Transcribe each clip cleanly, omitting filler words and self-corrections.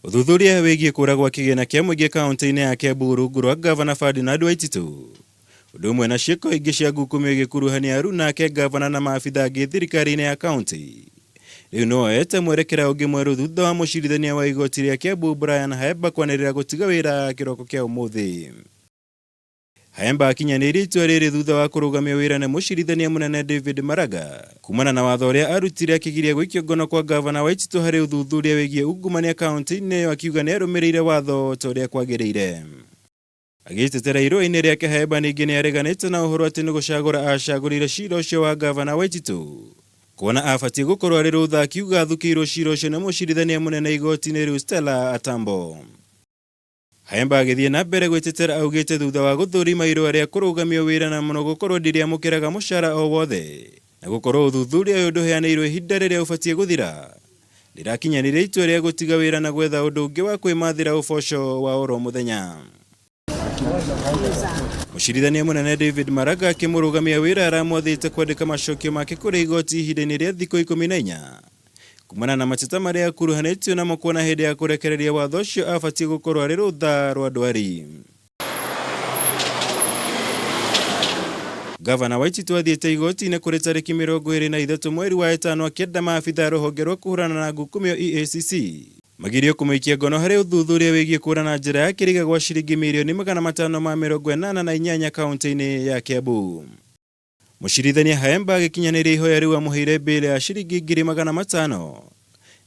Ũthuthuria wĩgiĩ kũra gwa kĩgĩna kĩa mũingĩ kaunti-inĩ ya Kiambu rungu rwa ngavana Ferdinand Waititu ũndũ ũmwe na ciĩko ingĩ cia ngukumio igĩkuruhania aruna ake ngavana na maabitha angĩ thirikari-inĩ ya kaunti rĩu nĩ woete mwerekera ũngĩ mwerũ thutha wa mũcirithania wa igoti rĩa Kiambu Brian Haemba kwanĩrĩra gũtiga wĩra kĩroko kĩa ũmũthĩ. Haemba akinyanĩirie itua rĩrĩ thutha wa kũrũgamio wĩra nĩ mũcirithania mũnene David Maraga kumana na watho ũrĩa arutire akĩgiria gũikio ngono kwa ngavana Waititu harĩ ũthuthuria wĩgiĩ ungumania kaunti-inĩ ĩyo akiuga nĩ arũmĩrĩire watho ta ũrĩa kwagĩrĩire. Agĩĩtetera irũa-inĩ rĩake Haemba ningĩ nĩ areganĩte na ũhoro atĩ nĩ gũcagũra acagũrire cira ũcio wa ngavana Waititu kuona abatiĩ gũkorwo arĩ rũtha akiuga athukĩirwo cira ũcio nĩ mũcirithania mũnene igoti-inĩ rĩu Stella Atambo. Haemba agĩthiĩ na mbere gwĩtetera augĩte thutha wa gũthũrima irũa rĩa kũrũgamio wĩra na mũno gũkorwo ndirĩamũkĩraga mũcara o wothe na gũkorwo ũthuthuria ũyũ ndũheanĩirwo ihinda rĩrĩa ũbatiĩ gũthira, ndĩrakinyanĩria itua rĩa gũtiga wĩra na gwetha ũndũ ũngĩ wa kwĩmathĩra ũboco wa oro mũthenya. Mũcirithania mũnene David Maraga akĩmũrũgamia wĩra aramwathĩte kwandĩka macokio make kũrĩ igoti ihinda-inĩ rĩa thikũ 14. Kumana na mateta marĩa akuruhanĩtio namo kuona hĩndĩ ya kũrekereria watho ũcio abatiĩ gũkorwo arĩ rũtha rwa ndwari. Gavana Waititu athiĩte igoti-inĩ kũrĩ tarĩki 23 mweri wa ĩtano akĩenda maabitha a rũhonge rwa kũhũrana na ngukumio EACC magirio kũmũikia ngono harĩ ũthuthuria wĩgiĩ kũra na njĩra ya kĩriga gwa ciringi mirioni 588 kaunti-inĩ ya Kiambu. Mũcirithania Haemba agĩkinyanĩria ihoya rĩu amũheire bail ya ciringi 500,000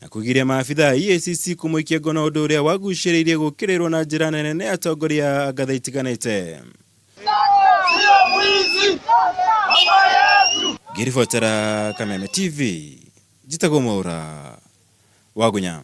na kũgiria maabitha a EACC kũmũikia ngono ũndũ ũrĩa wagucĩrĩirie gũkĩrĩrwo na njĩra nene nĩ atongoria a ngathĩ itiganĩte. Ngĩribotera Kameme TV, njĩtagwo Mwaũra Wagunya.